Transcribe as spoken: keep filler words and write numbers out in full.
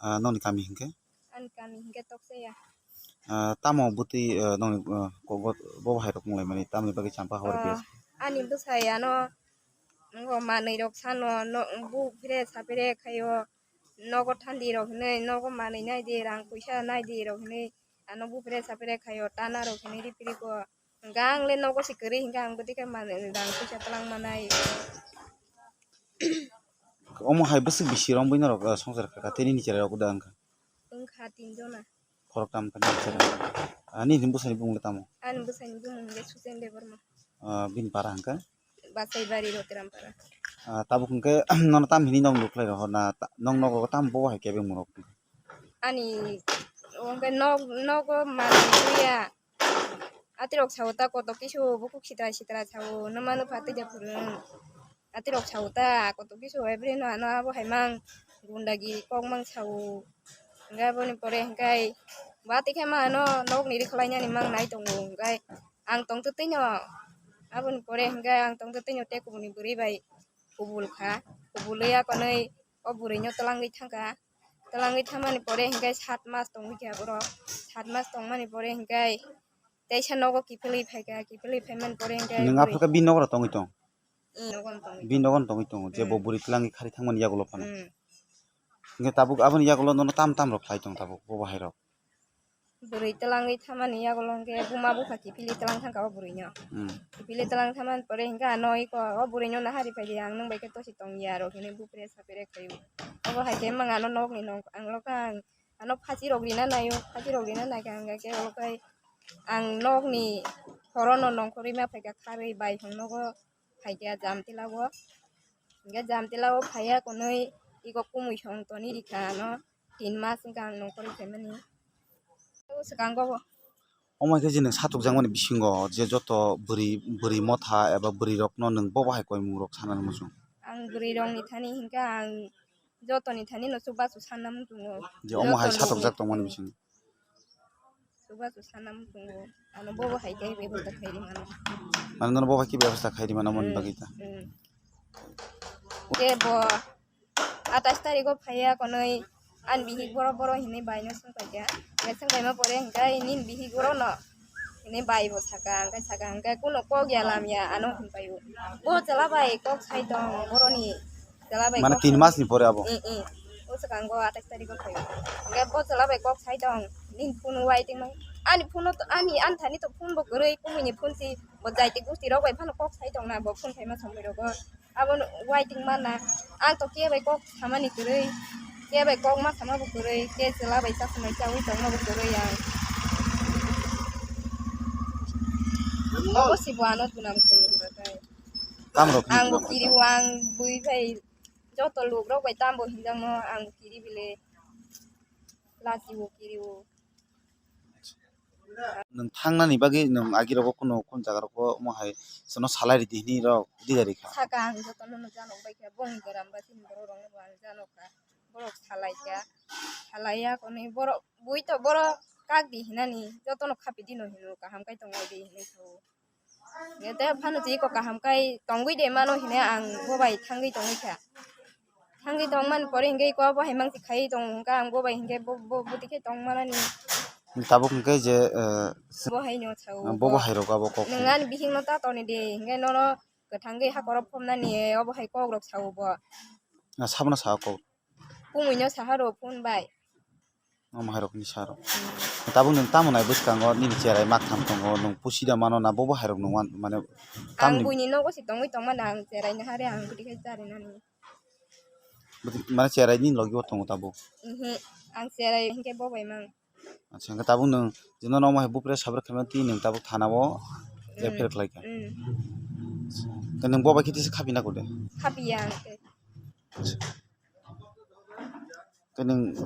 Ah, noni kami hinkhe? Ani kami hinkhe Tokseya. Ah, tamo bwtwi, ah, noni, ah, kogo bobo hai rok wnglaimani tamni bagwi champa hor Ah, khe? Ani bwsai ano ngo manwi rok sano no bu phre sapre khaio nogo thandi rok hinwi nogo manwi nai di rang puisa nai di rok hinwi ano bu phre sapre khaio tana rok hinwi ripri ko. Hwnkhe ang le nogo se kwrwi hwnkhe ang bwtwi khe manwi rang puisa twlang manai. Omo hai bwswk bisi romwi norok, ah, swngchar kha kha tei nini cherai rok da wngkha? Wngkha tin jona. Khoroktham khe nini cherai. Ah, nini bwsani bumung le tamo? Ani bwsani bumung le Suchen Debbarma. Ah, bini para hwnkhe? Basaibari Rotiram para. Ah, tabuk hwnkhe nono tam hini nog nukhlai rohor na ta-, nog nogo tam bobo hai kebeng murok? Ani hwnkhe nog, nogo manwi ya. Atirok sao ta koto kisu bukhuk sitra sitra sao, nwma nwpha twi da phuru. Atirok sao ta koto kisu every no ano abo hai mang gundagi kok mang sao. Hwnkhe aboni pore hwnkhe ba tikhe ma ano nokni rikhlainani mang nai tongo hwnkhe ang tongtwtwino aboni pore hwnkhe ang tongtwtwino tei kubuni bwrwi bai kubul kha. Kubulwi akonwi o bwrwino twlangwi thangkha. Twlangwi thangmani pore hwnkhe sat mas tongwi kha borok. Sat mas tongmani pore hwnkhe teisa nogo kiphilwi phaikha, kiphilwi phaimani pore hwnkhe Nwng bwrwi aphuru khe bini nogoro tongwi tong? Mm, nogono tongwi Bini tong. Nogono tongwi tongo, je bo Mm. bwrwi twlangwi khari thangmani yagulo phano. Mm. Hwnkhe tabuk aboni yagulo nono tam tam rok khlai tong tabuk, bobo hai rok? Bwrwi twlangwi thangmani yagulo hwnkhe buma bupha kiphilwi twlang thangkha o bwrwino. Mm. Kiphilwi twlang thangmani pore hwnkhe ano iko o bwrwino nahari phaidi ang nwng bai khe tosi tongya rok hinwi bupre sapre khaio. Obo hai khe mang ano nokni nong ang lokha ang ano phachi rok rina naio, phachi rok rina naikha hwnkhe olo khai ang nokni horono nongkhorwi ma phaikha kharwi bai hwn nogo phaikha jam tila o. Hwnkhe jam tila o phaiya konwi iko kumui song toni rikha ano tin mas wngkha ang nongkhorwi phaimani. O swkango bo. Omo hai khe je nwng satukjakmani bisingo je joto bwrwi, bwrwi motha eba bwrwi rokno nwng bobo hai koimung rok sanani muchung? Ang bwrwi rokni thani hinkhe ang jotoni thani no chubachu sanna muchungo. Je omo hai Joto satukjak nokni tongmani thani bisingo. Chubachu sanna muchungo. Ano bobo hai khe bebostha khairi mano. Mane nono bobo hai khe bebostha khairi mano moni Mm, bagwi ta. Mm. Khe bo atais tarigo phaiya konwi ani bihik borok borok hinwi baino swngpaikha. Swngpaima pore hwnkhe nini bihik borokno hinwi bai bo saka, hwnkhe saka hwnkhe kuno kok ya lam ya ano hinpaio. Bo chwla bai kok sai tong boroni chwla bai Mane kok tin sai mas ni pore abo? Eh, eh. O swkango atais tarigo phaio. Hwnkhe bo chwla bai kok sai tong nini phone waiting mang ani phone ani ani thani to phone bo kwrwi kumui ni phone si bo jaiti gusti rok bai phano kok sai tong na bo phone phaima somoi rogo. Abono waiting mana. Ang to khe bai kok samani kwrwi, khe bai kok ma sama bo kwrwi, khe chwla bai cha samai chawi tongma bo kwrwi ang. Obo si bo ano tunam khai wngkha khai. Tamrok Ang bo kiri o, ang bui bai joto luk rok bai tambo hinjak no ang kiri bile lachi o kiri o. Nwng thangnani bagwi nwng agi rogo kuno kun jaga rogo omo hai chwngno salai ridi hinwi rok dida rikha. Saka ang jotono no janok bai kha bong goram ba chini borok rok no bo ang janok kha. Borok salai kha. Salai ya koni borok bui to borok kak di hinani jotono khapi dino hino kaham kai tong lai di hinwi sao. Hwnkhe tei phano twi iko kaham kai tongwi de mano hinwi ang bo bai thangwi tongwi kha. Thangwi tongmani pore hwnkhe iko bo hai mangsi khai tong hwnkha ang bo bai hwnkhe bo, bo, bo tikhe tong manani. Tabuk hwnkhe je, eh, Bo hai no sao bo bo. Hai rok abo kok. Nwng ani bihik no ta toni de hwnkhe nono kwthangwi hakoro phomnani obo hai kok rok sao bo. Na sabna sao kok. Pungwi no saharo phone bai. Omo hai rokni saro. Tabuk nwng tamo nai bwskango nini cherai maktham tongo, nwng pusi da mano na bobo hai rok nwng wan-, mane Ang tamni buini nogo si tongwi tongma na ang cherai nahare ang bwtwi khe charinani. Bwtwi, mane cherai nini logi o tongo tabuk? Mhm. Ang cherai hinkhe bo bai mang. Acha, hwnkhe tabuk nwng je nono omo hai bupre sabre khaimani twi nwng tabuk thana o Mm. F I R khlai kha. Mm. Khe nwng bo bai khe tisa khapi na kode? Khapi ya ang khe. Khe nwng